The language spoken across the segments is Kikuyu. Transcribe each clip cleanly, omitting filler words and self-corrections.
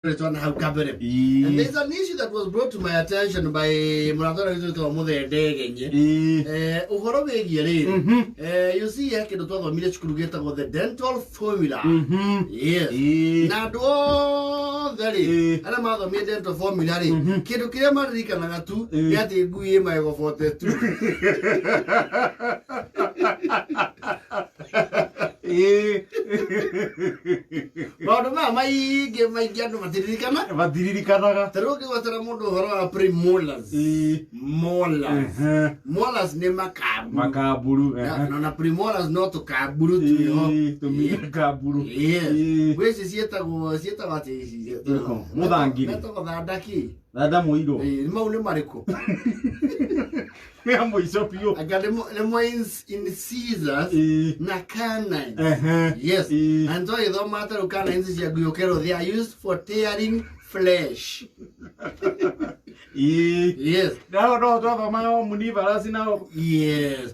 Twana hau kabere. And there's an issue that was brought to my attention by mũrata ũrĩa wĩtwo Mũthee Ndegenye. Ũhoro wĩgiĩ rĩrĩ. You see, he kĩndũ twathomire cukuru gĩtagwo the dental formula. Yes. Na andũ othe rĩ, arĩa mathomire dental formula rĩ, kĩndũ kĩrĩa maririkanaga tu nĩ atĩ ngui ĩ magego 42. Maũndũ maya maingĩ maingĩ andũ matiririkana. Matiririkanaga. Ta rĩu ũngĩgwetera mũndũ ũhoro wa premolars, molars, molars nĩ makamburu. Makamburu. Na premolars no tũkamburu twĩho. Tũmire kamburu. Yes. Gwĩ ici ciĩtagwo atĩ ici? Ĩrĩkũ? Mũthangiri. Metagwo thandaki. Thanda mũirũ. Mau nĩ marĩkũ? Nĩ ya mũico biũ. Anga nĩmo incisors na canines. Yes. And twagĩthoma atĩ rĩu canines cia ngui ũkerwo they are used for tearing flesh. Yes. Nao no twathomaga omnivorous na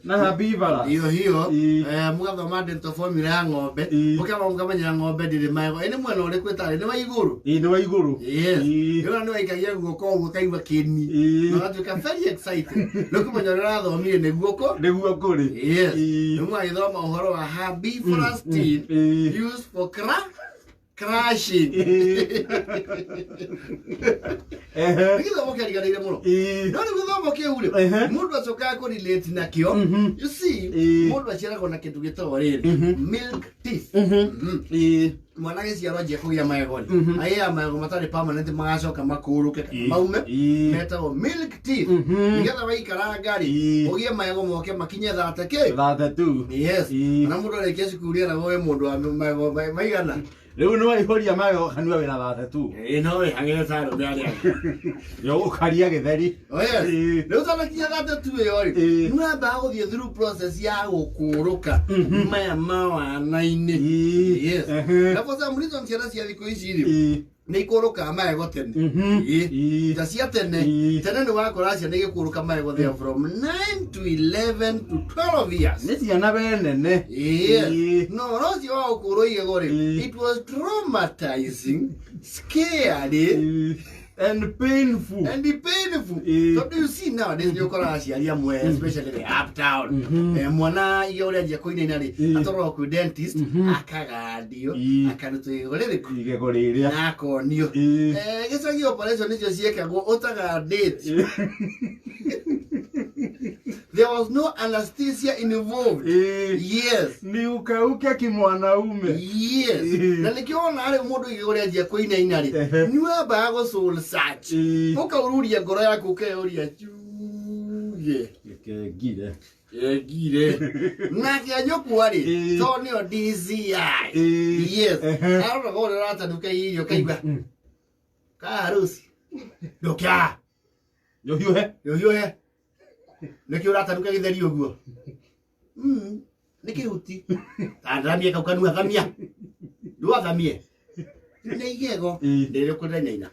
na herbivorous. Hiyo hiyo. Mũgathoma dental formula ya ng'ombe. Mũkamba mũkamenya ng'ombe ndĩrĩ magego. Ĩ nĩ mwena ũrĩkũ ĩtarĩ? Nĩ wa igũrũ. Ĩĩ, nĩ wa igũrũ. Yes. Ĩyo nĩ waikagia guoko ũguo ũkaigua kĩni. Na ũgatuĩka very excited. Nĩ kũmenya ũrĩa ũrathomire nĩguo kũ. Nĩguo kũrĩ. Yes. Nĩ mwagĩthoma ũhoro wa herbivorous teeth used for crushing. Nĩ gĩthomo kĩariganĩire mũno. No rĩu gĩthomo kĩu rĩ, mũndũ acokaga kũ relate nakĩo. You see, mũndũ aciaragwo na kĩndũ gĩtagwo rĩrĩ, milk teeth. Mwana agĩciarwo anjia kũgĩa magego rĩ, agĩaga magego matarĩ permanent, magacoka makũrũke kana maume, metagwo milk teeth. Nĩgetha waikaranga rĩ, ũgĩe magego moke makinye thate kĩ? 32. Yes. Na mũndũ arĩkia cukuru rĩ, eragwo wĩ mũndũ wa magego maigana? Rĩu nĩ waihũria magego kanua wĩna 32. Ĩĩ, no wĩhagĩre ta arũme arĩa angĩ. Yo ũkaria gĩtheri. Oh, yes. Rĩu ũtanakinya 32 ĩyo rĩ, nĩ wambaga gũthiĩ through process ya gũkũrũka maya mawana-inĩ. Yes. Na for some reason ciana cia thikũ ici rĩ, nĩ ikũrũkaga magego tene. Ta cia tene, tene nĩ wakora ciana igĩkũrũka magego there from 9 to 11 to 12 years. Nĩ ciana we nene. Yes. No ũhoro ũcio wa gũkũrwo igego rĩ, it was traumatizing, scary And painful. And painful. Tondũ you see, nowadays nĩ ũkoraga aciari amwe, especially the uptown, mwana iga ũrĩa anjia kũinaina rĩ, atwaragwo kwĩ dentist, akagandio, akarutwo igego rĩrĩkũ? Igego rĩrĩa. Na akonio. Gĩcagi operation icio ciĩkagwo ũtagandĩtio. There was no anesthesia involved. Yes. Ni ukauke kimwanaume. Yes. Na nĩkĩo wona rĩu mũndũ igego rĩanjia kũinaina rĩ, nĩ wambaga gũ soul search, ũkaururia ngoro yaku, ũkeyũria chuge. Gĩkengire. Engire nake anyũkwa rĩ, tondũ nĩyo DCI. Yes. Aroraga ũrĩa ũratanuka irio, kaigua ka harusi ndũkĩa. Yũhiũhe. Yũhiũhe, nĩkĩ ũratanuka gĩtheri ũguo? Nĩ kĩhuti thamie kau kanua, thamia, ndwathamie nĩ igego ndĩrĩkũ rĩrainaina,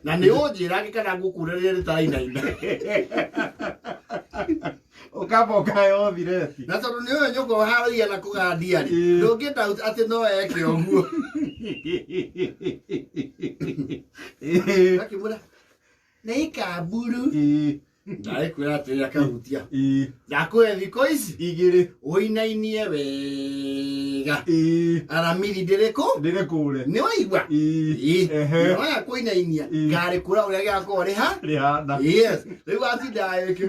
na nĩ ũnjĩra kana ngũkũra rĩrĩa rĩtarainaina. Ũkamba ũkaheo thireti. Na tondũ nĩ ũyũ nyũkwa harũia na kũgandia rĩ, ndũngĩenda atĩ no eke ũguo. Akĩmwĩra nĩ ikamburu. Ndakwĩra atĩrĩ, akahutia. Ndakũhe thikũ ici 2 ũinainie wega. Aramithi ndĩrĩkũ? Ndĩrĩkũre. Nĩ waigua? Waya kũinainia ngarĩkũra ũrĩa gĩgakorwo rĩha Rĩhana. Yes, rĩu atinda ĩkĩ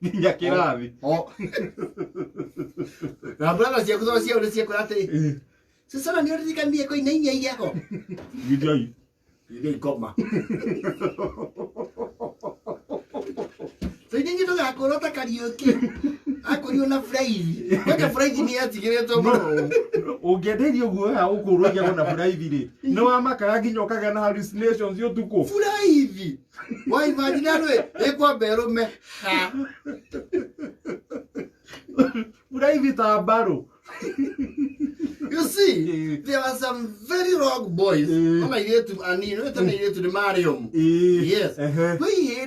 Nginya kĩrathi. O na brother ciaku tondũ ciao nĩ ciekũra atĩrĩ, Susana, nĩ ũririkanie kũinainia igego. Githĩi. Ithe ikoma. Tũinainie ndũgakũrwo ta Kariũki. Akũrirwo na buraithi. Kwanja buraithi nĩ yatigĩrĩtwo mũno. Ũngĩenderio ũguo ya ũkũrwo igego na buraithi rĩ, nĩ wamakaga nginya ũkagĩa na hallucinations ũtukũ. Buraithi. Wa imagine andũ ĩkwamba ĩrũme ha. Buraithi ta mbarũ. You see, there were some very wrong boys. Ona airĩtu anini, nĩ tene airĩtu nĩ marĩ omu. Yes. Kwĩ hĩndĩ